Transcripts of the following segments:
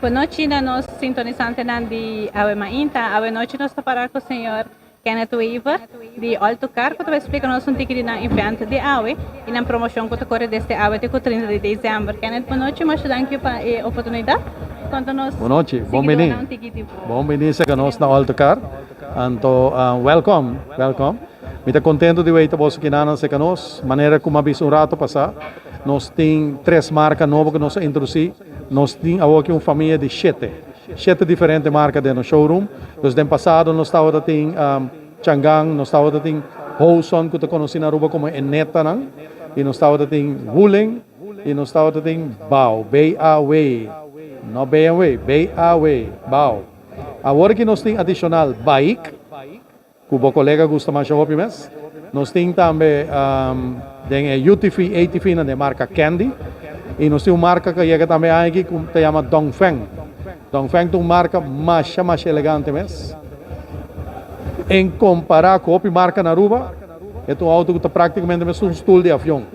Bon nochi na nos sintonisantenan di Awe Mainta. Awe nochi nos ta para ku señor Kenneth Wever di All to Car ku ta bai splika nos un tiki di nan event di awe i nan promoshon ku ta kore desde awe te ku 30 di desèmber. Kenneth, bon nochi, masha danki pa e oportunidat. Konta nos Bon nochi, bon bini. siguidónan un tiki di bo. Bon bini serka nos na All to Car. Anto, welkom, welkom. Mi ta contento di weta boso kinanan serka nos. Manera ku mi a bisa un rato pasá, nos tin tres marka nobo ku nos a introdusi. Nos tin awoki un famia di shete, shete diferente marka den nos showroom. Dus den pasado nos tabata tin Changan, nos tabata tin Houson ku ta konosí na Aruba komo e Netanan, i nos tabata tin Wuling, i nos tabata tin Bao, B-A-W, no BMW, B-A-W, Bao. Awor ki nos tin adishonal Baik, Ku bo kolega gusta masha hopi mes. Nos tin tambe den e UTV, ATV nan den marka Candy. I nos tin un marka ku a yega tambe aña aki ku ta yama Dongfeng. Dongfeng ta un marka masha masha elegante mes. En kompará ku hopi marka na Aruba, e ta un outo ku ta praktikamente mes un stul di avion.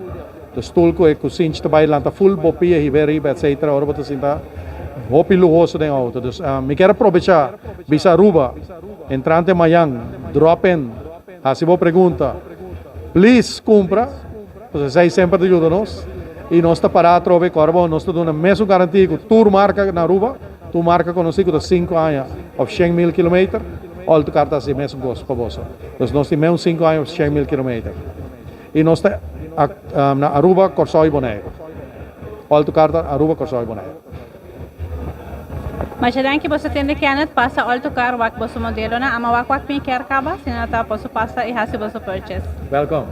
Ta stul ku e kusinchi ta bai lanta ful bo pia hiba ariba etcetera ora bo ta sinta hopi luhoso den outo. Dus mi kier a probecha bisa Aruba entrante mayan drop in hasi bo pregunta please kumpra pasobra esei semper ta yuda nos y nos ta para atrobe ku ora bo nos ta duna mesun garantia ku tur marka na Aruba tur marka konosi ku ta sinku aña of 100,000 kilometer Oltocar ta hasi mesun kos pa boso. Dus nos tin meun 5 aña of 100,000 kilometer. I nos ta na Aruba, Kòrsou i Boneiru. Alto Car ta Aruba, Kòrsou i Boneiru. Masha danki boso tende Kenneth pasa Alto Car wak boso modelonan ama wak wak mi kier kaba si no ta boso pasa i hasi boso purchase. Welkom.